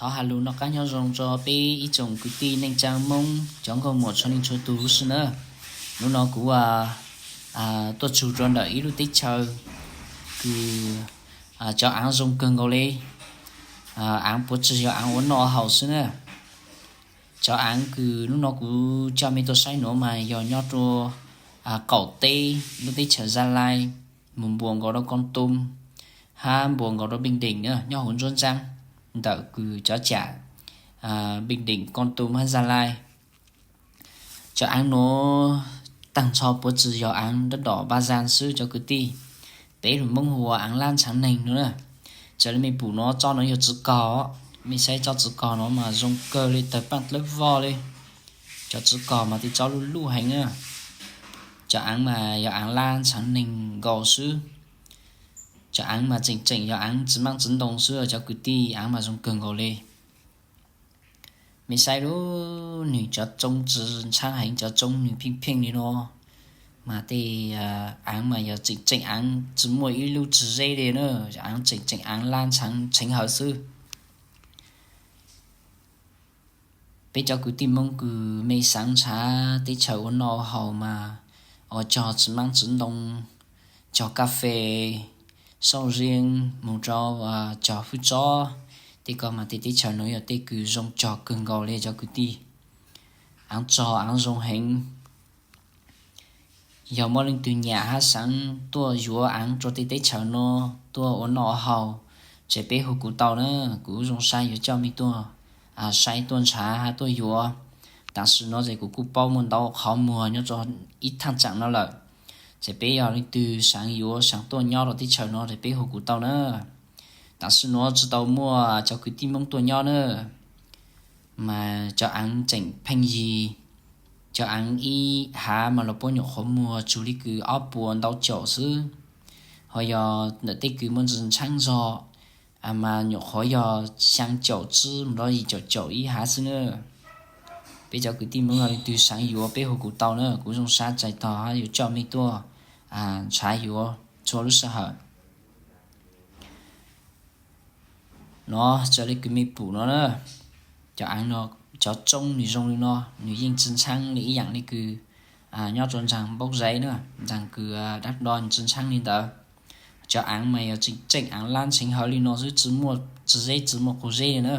Thov has lus noj qab nyob zoo rau peb ib tsoom kwv tij neej tsaa Moob cov nkauj muam txhua leej txhua tug huv si na. Hnub no kuv tuaj txug rua ntawm ib lub teb chaws kws cov aav zoo kawg nkaus le. Aav puav tsi yog aav ua noj haus xwb na. Cov aav kws hnub no kuv coj mej tuaj saib nuav mas yog nyob rua qaum teb lub teb chaws Gia Lai, mus npuas nkaus rau Kon Tum hab npuas nkaus rau Bình Định na, nyob huv ntsuab ntxaab ntawm kws cov cam Bình Định, Kon Tum hab Gia Lai. Cov aav nuav taag nrho puav tsi yog aav dab dom ba zan xwb cov kwv tij. Peb lug Moob hu ua aav lab ntshaav neeg nuav na. Raws le mej pum nuav tsob nuav yog txiv kog, mej saib tsob txiv kog nuav mas zoo kawg le, tawg paaj dlawb voj le. Cov txiv kog mas tej tsob luj luj heev na. Cov aav mas yog aav lab ntshaav neeg nkaus xwb. Cov aav mas tseem tseem yog aav txiv maaj txiv ntoo xwb cov kwv tij, aav mas zoo kawg nkaus le. Mej saib lub, nwg cov tsoob tsi ntshaab heev, cov tsoob nwg pheej pheej le nuav, mas tej aav mas yog tseem tseem aav tsi muaj ib lub tsi zeb le na, aav tseem tseem aav lab ntshaav tsheev hawv xwb. Peb cov kwv tij Moob kws mej xaav nrhav teb chaws ua noj ua haus mas, ua cog txiv maaj txiv ntoo, cog kas fes, soj zeeg, mus rau cog hwj tsob, tej ko mas tej teb chaws nuav yog tej kws zoo cog kawg nkaus le cov kwv tij. Aav tsog aav zoo heev. Yog muaj leej twg nyam hab xaav tuaj yuav aav rua tej teb chaws nuav tuaj ua noj ua haus, ces peb hu kuv tau na, kuv zoo sab yuav coj mej tuaj saib, tuaj nrhav hab tuaj yuav. Tam sim nuav ces kuv kuj paub muaj ntau qhov muag nyob rua ib thaaj tsaam nuav lawm. Ces peb yog leej twg xaav yuav xaav tuaj nyob rua teb chaws nuav ces peb hu kuv tau na. Tam sim nuav tsi tau muaj cov kwv tij Moob tuaj nyob na, mas cov aav tseem pheej yig. Cov aav ib hav mas luas puab nyuam qhuav muag tsug le kws ob puas ntau caum xwb, ho yog ntawm tej kws muaj ntsis ntshaab zog mas nyuam qhuav yog xyaa caum tsib mus rau yim caum caum ib hav xwb na. Peb cov kwv tij Moob yog leej twg xaav yuav peb hu kuv tau na, kuv zoo sab txais tog hab yuav coj mej tuaj nrhav yuav txhua lub sij hawm. Nuav raws le kws mej pum nuav na, cov aav, cov tsoob nwg zoo le nuav, nwg yeej tsi ntshaab le ib yaam le kws nyob rua nraag npaub zaiv na, nraag kws dab do nwg tsi ntshaab le ntawd. Cov aav mas yog tseem tseem aav lab ntshaav hawv le nuav xwb, tsi muaj tsi zeb tsi muaj quas zeb le na.